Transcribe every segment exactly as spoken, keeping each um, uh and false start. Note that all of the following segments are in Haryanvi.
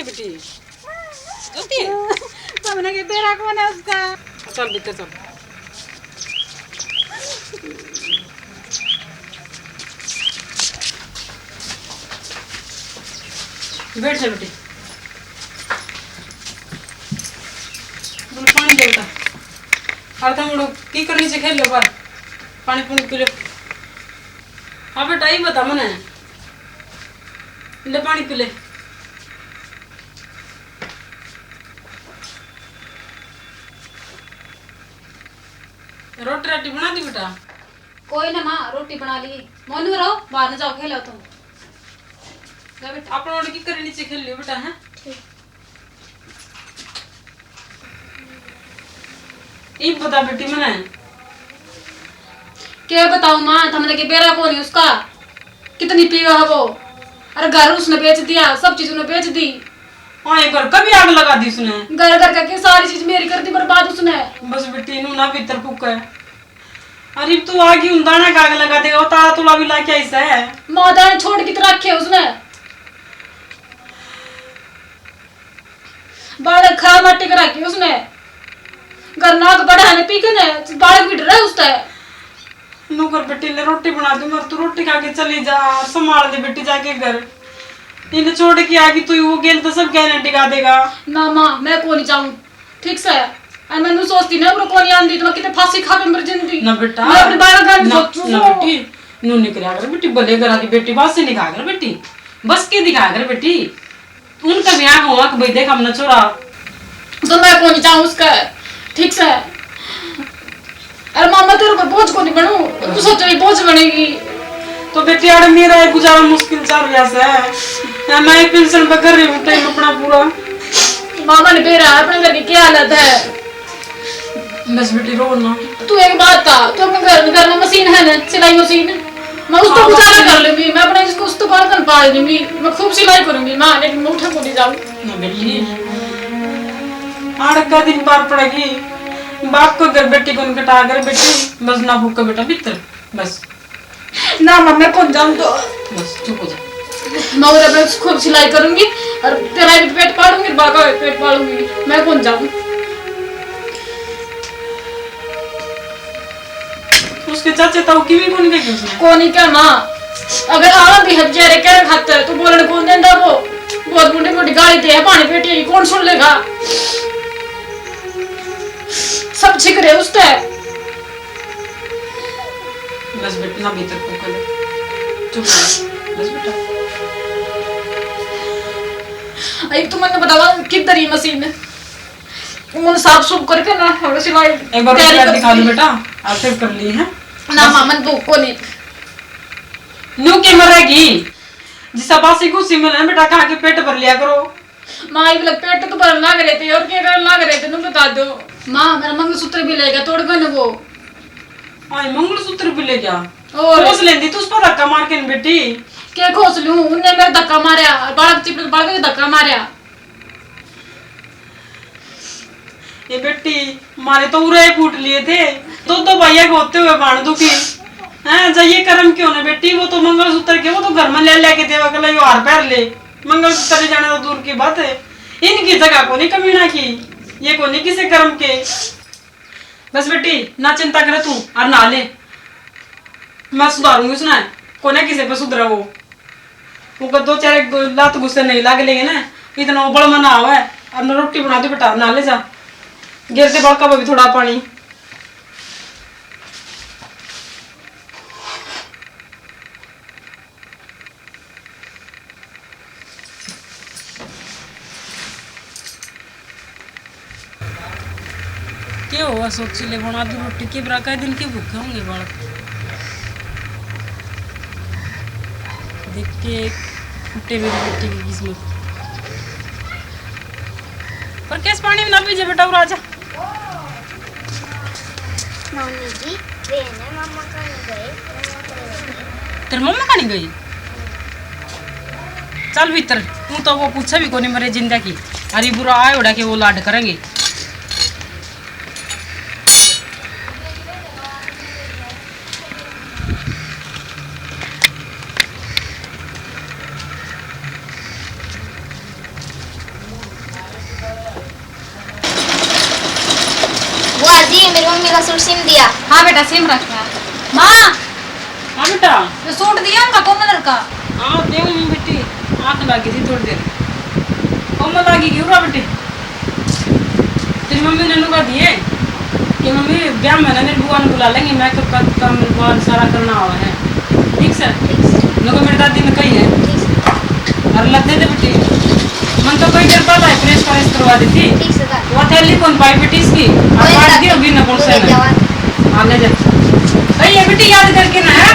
बेटी, गलती है। तुमने के बेरा कौन है उसका? चल भीतर चल। बैठ जा बेटी। बोल, पानी दे बेटा। और तुम लोग की करनी से खेल लो बाहर। पानी पुनी पी लो। हाँ बेटा, ये बता मने। ले पानी पी ले। रोटी राटी बना दी बेटा? कोई ना माँ, रोटी बना ली। मोनू रहो, बाहर न जाओ, खेलो तुम। जा बेटा। अपना उनकी करे नीचे खेल लियो बेटा, हैं? ठीक। ये बता बेटी मने। क्या बताऊं माँ, थमने के बेरा को नहीं उसका, कितनी पीवा है वो। अरे घर उसने बेच दिया, सब चीज उसने बेच दी। हाँ, ये घर कभी आग लगा दी उसने। घर घर करके सारी चीज मेरी कर दी बर्बाद उसने। बस बेटी, नू ना भीतर फूक है। अरे तू आगी उंदाना का आग लगा देगा, वो ताला तुला भी ला के आई सै। माता ने छोड़ कित रखे उसने। बालक खा माटी कर रखे उसने। घर नाक बड़ा है ने पी के ने, बालक भी डरे उसते। नौकर बेटी ले रोटी बना दूं, मर तू रोटी खा के चली जा, संभाल दे बेटी जाके घर। इन्हें छोड़ के आगी तू, वो गेल तो सब गहने डिगा देगा। ना माँ, मैं को नहीं जाऊं। ठीक से। अरे मैं नू सोचती ना, पर कोनी आंदी, तो मैं किते फांसी खा के मर जांदी। ना बेटा। मैं अपने बालक का नहीं ना, सोचूं। ना बेटी, नू नहीं करया कर बेटी, भले घर की बेटी, बस से नहीं कहा कर बेटी, बस के दिखा कर बेटी। उनका ब्याह हुआ कि भाई देख हमने छोरा। तो मैं कोनी जाऊं उसका, ठीक से। अरे मामा, तेरे ऊपर बोझ कोनी बनू, तू सोचो ये बोझ बनेगी। तो बेटी, आड़े मेरा एक गुजारा मुश्किल चल रहा है, मैं पेंशन पर कर रही हूँ टाइम अपना पूरा। मामा ने बेरा है अपने घर की क्या हालत है। बस बेटी, रो ना। तू एक बात था, तू अपने घर में, घर में मशीन है ना, सिलाई मशीन, मैं उस तो हाँ, गुजारा मशीन। कर लूंगी, मैं अपने इसको उस तो बाल कर पाल लूंगी, मैं खूब सिलाई करूंगी माँ, लेकिन मैं उठे को नहीं जाऊँ। ना बेटी, आड़ का दिन पार पड़ेगी, बाप को घर बेटी को कटा कर बेटी, बस ना भूखा बेटा भीतर, बस। ना माँ, मैं कौन जाऊँ तो। बस चुप हो जा। मैं उधर पे खूब सिलाई करूंगी और तेरा भी पेट पालूंगी, बाका भी पेट पालूंगी, मैं कौन जाऊँ। उसके चाचे ताऊ की भी कौन कही उसने? कोनी क्या माँ, अगर आवा भी है बेचारे कह खातर तो बोलने कौन देंदा वो। बहुत मोटी मोटी गाली दे है पानी पेटी की, कौन सुन लेगा? सब छिक रहे उसते। बस बेटा, ना भीतर फूक ले। चुप रह। बस बेटा। एक तो मैंने बतावा किधर ही मशीन है। उन साफ सूफ करके ना, थोड़ी सिलाई एक बार तैयारी उसका कर दिखा दो दी। बेटा, आप फिर कर ली है। ना बस। मामन भूख को नहीं। न्यू के मरेगी? जिसा बासी गुस्सी में ना बेटा, खा के पेट भर लिया करो। माँ, इब लग पेट तो भरन लाग रहे थे, और क्या करन लाग रहे थे, तुम बता दो। माँ, मेरा मंगलसूत्र भी ले गया, तोड़ गए ना वो। आई, मंगलसूत्र भी ले गया? और? खोस लेंदी तू उस पर धक्का मार के न बेटी। क्या खोस लूं? उनने मेरे धक्का मारया, बालक चिपट बालक के धक्का मारया। ये बेटी, मारे तो उरे ही फूट लिए थे, दो दो भैया के होते हुए भाण दुखी। हैं, जा ये कर्म क्यों ना बेटी, वो तो मंगलसूत्र के, वो तो घर में ले लेके देवा के, यो हार पहन ले। मंगलसूत्र ले जाने तो दूर की बात है, इनकी जगह को नहीं कमीना की, ये को नहीं किसी कर्म के। बस बेटी, ना चिंता करे तू, और नहा ले, मैं सुधारूंगी उसने, कोने किसी पे सुधरे वो। वो दो चार एक लात गुस्से नहीं लाग लेंगे ना, इतना उबल में ना आवे। अब ना रोटी बना दे बेटा, नहा ले जा, गिर दे बालका पे भी थोड़ा पानी। के होगा सोची ले, बना दी रोटी, के बरा कै दिन के भूखे होंगे बालक। देख के फूटे मेरी बेटी की किस्मत। पर किस पानी में ना पीजे बेटा, वो राजा। मम्मी जी, वे ना मामा कहाँ गए? तेरे मम्मा कहाँ गई? चल भीतर, तू तो वो पूछे भी कोनी मरे जिंदा की। अरे बुरा आए उड़ा के वो लाड करेंगे। जी, मेरी मम्मी का सूट सिम दिया। हाँ बेटा, सिम रखा। माँ, हाँ बेटा। तो सूट दिया उनका कोमल का? हाँ, दे हूँ बेटी, आँख लगी थी थोड़ी देर। कोमल लगी क्यों रहा बेटी? तेरी मम्मी ने नुका दिए कि मम्मी, ब्याह में ना मेरी बुआ ने बुला लेंगे, मेकअप का काम मेरी बुआ ने सारा करना हुआ है। ठीक सर? नुका मेरी दादी ने कही है। ठीक सर। और लग दे दे बेटी। मन तो कई देर पहला ही प्रेस प्रेस करवा दी थी। ठीक सर। वो थैली कौन पाई बेटी इसकी? और कोई काट बात दियो नहीं। बिना कौन वो सा ले ना। जावा। हाँ, ले जा। कही है बेटी, याद करके ना है।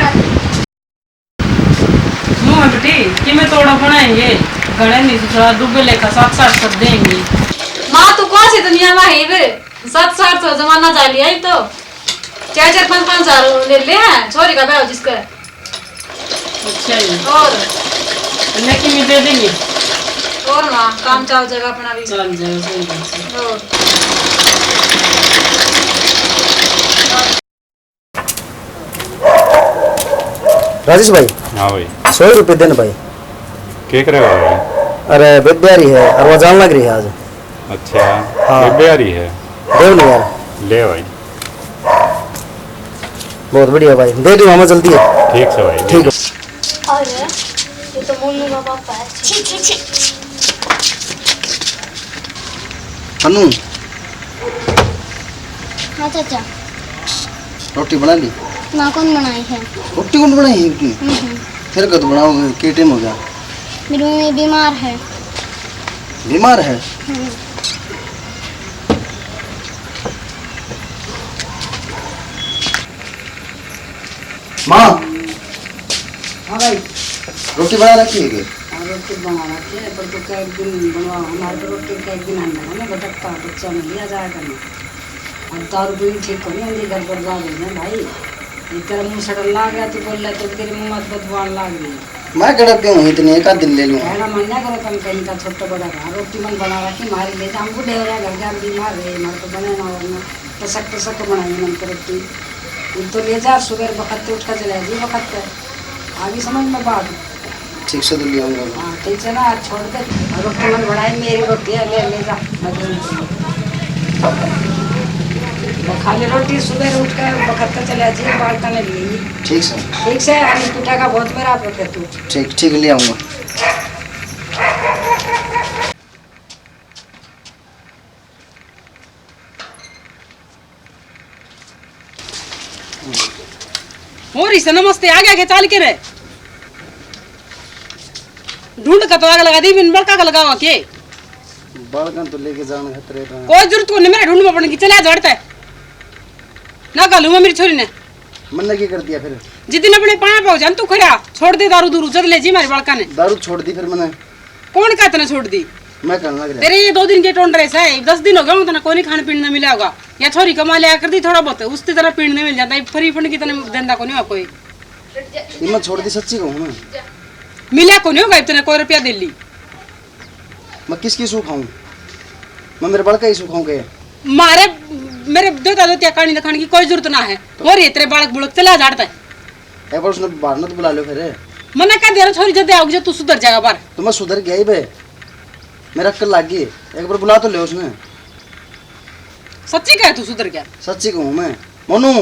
मुँह है बेटी, कि मैं तोड़ा बनाएंगे। गणे नहीं दूसरा डूबे लेखा सात सात कर देंगे। माँ, तू कौन सी दुनिया में है बे? सात सात सौ जमाना जा लिया ही तो। चार चार पाँच पाँच हजार ले ले हैं, छोरी का ब्याह जिसका। अच्छा जी। और? लेकिन मैं दे देंगे। और माँ, काम चल जाएगा अपना भी। चल जाएगा, सही बात है। और? राजेश भाई। हाँ भाई। सौ रुपये देन भाई। के करे भाई? अरे, बेबे आ रही है और वो जान लग रही है आज। अच्छा। हाँ। बेबे आ रही है। दे नहीं यार। ले भाई। बहुत बढ़िया भाई, दे दूँ मैं जल्दी है। ठीक से भाई। ठीक है। अरे, ये तो मोनू का पापा है। छी, छी, छी। अनु। हाँ चाचा। रोटी बना ली? ना, कौन बनाई है? रोटी कौन बनाई है इतनी? हम्म। फिर कद बनाओगे? के टाइम हो गया? मेरी मम्मी बीमार है। बीमार है? हम्म। माँ। हाँ भाई। रोटी बना रखी है क्या? हाँ, रोटी बना रखी है, पर तो क्या एक दिन बनवा, हमारे तो रोटी का एक दिन आने लगा ना, भटकता बच्चा में लिया जाएगा ना। अब दारू पीनी ठीक को नहीं आंदी, घर बर्बाद हो गया भाई। ये तेरा मुंह सड़न लाग गया, तू बोल रहा, तो तेरे मुंह मत बदबू आने लाग रही है। मैं कड़ा पीऊँ इतने, एक आध दिन ले लूँ। कहना मान्या करो तुम कहीं का, छोटा बड़ा घर, रोटी मन बना रखी, मारी ले जा, हम बूढ़े हो रहे, घर जा, बीमार रहे, हमारे तो बने ना और ना, टसक टसक बनाई मन तो रोटी। तो ले जा, सुबह बखत उठ कर चले जी, बखत पे। आ गई समझ में बात? ठीक से तो ले आऊंगा। हाँ, ठीक से ना, आज छोड़ दे। और रोटी मत बनाए, मेरी रोटी है, ले, ले जा, मैं दे दूंगी। खाली रोटी सुबह उठ कर बखत पे चले जी, बालका ने ले। ठीक से। ठीक से, आज पिटा का बहुत मेरा आप रखे तू। ठीक, ठीक, ले आऊंगा। हो रही से नमस्ते, आ गया के चाल के रे? ढूंढ का तो आग लगा दी, बिन बड़का का लगावा के? बालकन तो लेके जान खतरे का। कोई जरूरत को नहीं मेरे ढूंढ में पड़ने की, चला झाड़ता है। ना घालू मैं मेरी छोरी ने। मन्ने की कर दिया फिर? जिस दिन अपने पाया पे हो जान तू खड़ा, छोड़ दे दारू दूरू, जद ले जी मारे बालका ने। दारू छोड़ दी फिर मैंने। कौन का तने छोड़ दी? मैं कहने लग रहा। तेरे ये दो दिन के टोंड रहे से, दस दिन हो गया होंगे तने कोई नहीं खाने पीने मिला होगा। या छोरी कमा लिया कर दी थोड़ा बहुत, उसकी तरह पीने मिल जाता है, फ्री फंड की तने देंदा कोनी हो कोई। ये मैं छोड़ दी, सच्ची कहूँ मैं। मिला कोनी होगा इतने कोई रुपया दे ली। मैं किसकी सू खाऊं? मैं मेरे बालका ही सू खाऊं के? मारे, मेरे दो दादो त्या कहानी दिखाने की कोई जरूरत ना है। तो और ये तेरे बालक बुलक चला झाड़ता है। एक बार उसने बाहर ना तो बुला लो फिर। मन्ने कह दिया ना छोरी, जद आओगी जब तू सुधर जाएगा बाहर। तो मैं सुधर गया ही बे। मेरा अक्ल लाग गई। एक बार बुला तो ले उसने। सच्ची कहे तू सुधर गया? सच्ची कहूँ मैं। मोनू।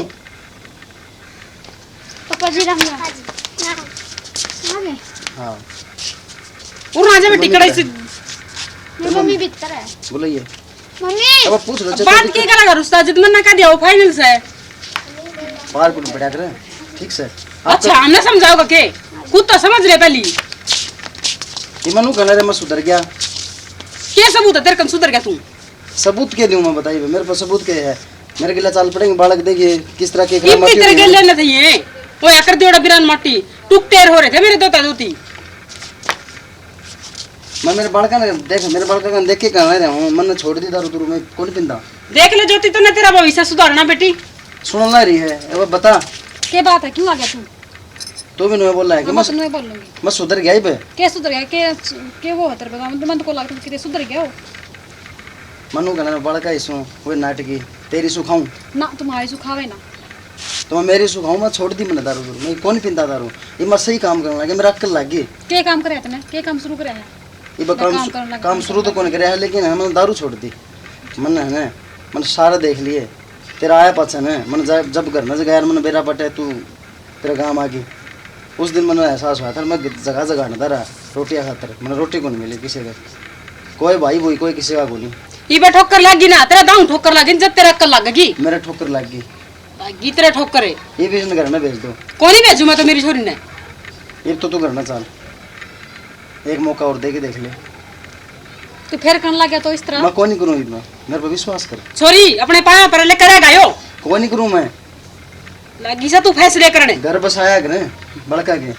पापा जी राम राम। आ गए? हाँ। और राजा बेटी कड़ाई से। मेरी मम्मी भीतर है। बुलाइए। मम्मी। अब पूछ लो, अब चलो, बात ठीक की है। करा करूँ, साजिद मन्ना कह दिया, वो फाइनल से। बाहर कुछ बैठा कर, ठीक से। अच्छा, हमने समझाओगा के? खुद तो समझ ले पहली। ये मनु कहना रे, मैं सुधर गया। के सबूत है तेरे कन सुधर गया तू? सबूत के दूं मैं, बताइए, मेरे पास सबूत के है? मेरे गिला चाल पड़ेंगे, बालक देखिए किस तरह के इब भी तेरे गेले न थी है। वो आकर दियोड़ा बिरान माटी, टुक टेर हो रहे थे मेरे दोता दोती। मैं मेरे बालका ने देख, मेरे बालका ने देख के कहना रहा हूँ, मन छोड़ दी दारू दूरू, मैं कौन पिंदा। देख ले ज्योति, तूने तेरा भविष्य सुधारना बेटी। सुन ना रही है, अब बता। के बात है, क्यों आ गया तू? तू भी नुए बोल रहा है कि हाँ, मैं मैं तो नुए बोल लूंगी। मैं सुधर गया ही बे। के सुधर गया? के, के वो है तेरे पे? मैं तो को लगता कि सुधर गया हो। मनु कहना मैं बालका ही सूं, वो नाटकी, तेरी सुखाऊं? ना, तुम्हारी सुखावे ना। तो मैं मेरी सुखाऊं, मैं छोड़ दी मैंने दारू दूरू, मैं कौन पींदा दारू। ये मैं सही काम करने लगे, मेरा अक्ल लग गई। के काम करे तने? के काम शुरू करे है? ये बस मैं काम काम सु-, करने लग काम गई। शुरू तो कौन करे है, लेकिन है, मैंने दारू छोड़ दी। मैंने है ना, मैंने सारे देख लिए। तेरा आया पाछा ने, मन जा-, जब घर न जगाया, मन बेरा पटे तू तेरे गांव आ गई। उस दिन मैंने एहसास हुआ था, मैं जगह जगह न रहा रोटियां खातर, मैंने रोटी को नहीं मिली किसी का। कोई भाई बोई, कोई किसी का को नहीं। इबे ठोकर लग गई ना, तेरा दाऊ ठोकर लग गई, जब तेरा अक्कल लग गई। मेरे ठोकर लग गई। लग गई तेरा ठोकर है। ये भी इसने घर में भेज दो। कोनी भेजू मैं तो मेरी छोरी ने। ये तो तू घर ना चल, एक मौका और दे के देख ले। तू फिर करने लग गया तो इस तरह? मैं कोनी करूँ इतना, मेरे पर विश्वास कर। छोरी, अपने पाया पर ले करेगा यो। कोनी करूँ मैं। लागी सा तू फैसले करने। घर बसाया करे बड़का के,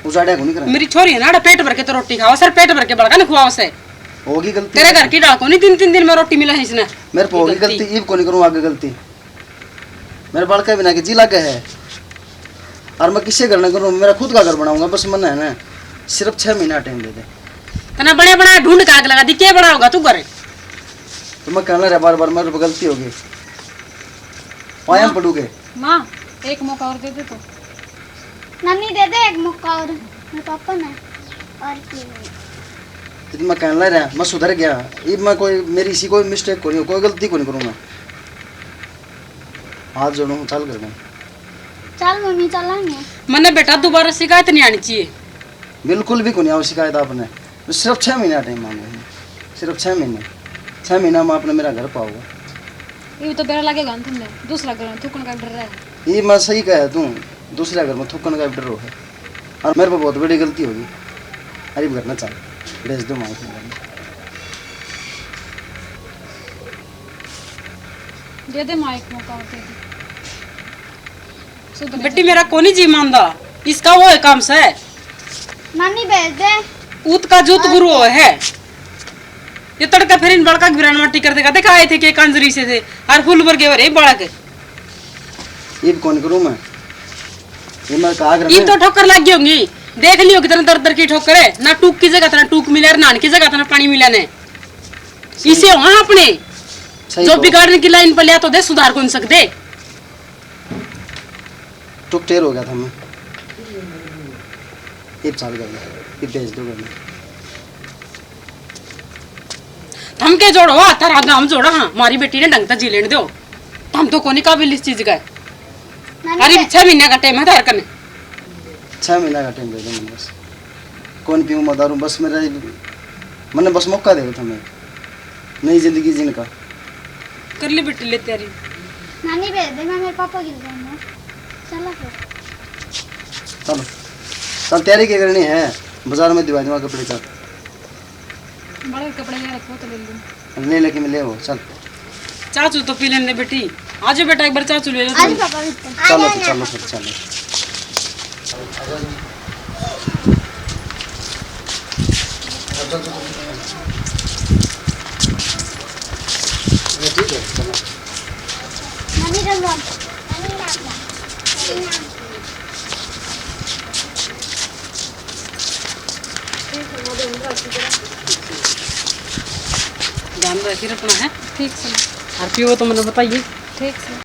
उजाड़ा को नहीं करना। मेरी छोरी है ना, आड़ा पेट भर के तो रोटी खाओ सर, पेट भर के बड़का ने खुआओ से। होगी गलती। तेरे घर की डाल को नहीं, तीन तीन दिन में रोटी मिला है इसने। मेरे पे होगी गलती। गलती, इब को नहीं करूँ आगे गलती। मेरे बड़का बिना के जी लागे है, और मैं किसे घर ना करूँ, मेरा खुद का घर बनाऊंगा। बस मन है ना, सिर्फ छह महीना टाइम दे दे। तना बने बना ढूंढ के आग लगा दी, क्या बनाओगा तू घर? तो मैं कहना रहा बार बार, मेरे पे गलती होगी। पाया में पड़ूगे। माँ, एक मौका और दे दे तो। नानी, दे दे एक मौका और, मेरे पापा ने। और की नहीं। तो मैं कहने लग रहा, मैं सुधर गया। इब मैं कोई, मेरी इसी कोई मिस्टेक को नहीं, कोई गलती को नहीं करूँ मैं। हाथ जोड़ू हूँ, चल घर में। चल मम्मी, चलेंगे। मन्ने बेटा दोबारा शिकायत नहीं आनी चाहिए। बिल्कुल भी को नहीं आओ शिकायत आपने। बस सिर्फ छह महीना टाइम मांगे हैं, सिर्फ छह महीने। छह महीना में आपने मेरा घर पाओगे। ये तो बेरा लगेगा ना तुमने, दूसरा घर में थूकण का डर है। ये मैं सही कहा तू, दूसरा घर में थूकण का डर हो है। और मेरे पे बहुत बड़ी गलती होगी। अरे घर ना चल, भेज दो माँ के घर में। दे दे माँ एक मौका और दे दे। सुधर बेटी, जा। मेरा कोनी जी मानदा, इसका वो है काम से। नानी भेज दे। ऊत का जूत गुरु हो है। ये तड़का फिर इन बड़का गिरान माटी कर देगा। देखा आए थे के कांजरी से थे, और फूल वर्गे हो रे बालक। इब कौन करूँ मैं? ये मैं कहा कर इब तो ठोकर लग गई होंगी। देख लियो कितना दर दर की ठोकर है, ना टूक की जगह तना टूक मिला, ना नान की जगह तना पानी मिला ने। इसे हो अपने सही जो कहो। बिगाड़ने की लाइन पर लिया तो दे, सुधार कौन सकते। टुकटेर हो गया था मैं। इब चाल गया, इब भेज दो घर में। थम के जोड़ो, आ थारा गांव जोड़ा, हाँ, मारी बेटी ने ढंग तै जी लेने दो। थम तो कोनी काबिल इस चीज का। नानी अरे, के- छह महीने का टाइम है थारे कने। छह महीने का टाइम दे दो मैंने बस। कौन पीऊँ मैं दारू, बस मेरा, मैंने बस मौका दे दो थम, नई जिंदगी जीने का। कर ले बेटी, ले तैयारी। नानी भेज दे, मैं मेरे पापा की दुकान में। चलो फिर। चलो, चल, तैयारी क्या करनी है? बाजार में दिवा दूंगा कपड़े, चल। बड़े कपड़े ले रखो तो ले लूं। ले लेके मैं ले वो, चल। चाचू तो पी लेने दे बेटी। आ जाओ बेटा, एक बार चाचू ले लो आज तुम। पापा भी तो। चलो तो, चलो फिर, चलो। ये ठीक है, चलो। मम्मी रंगवा। ध्यान रखिए अपना, है? ठीक से। और पियो तो मैंने बताइए। ठीक से।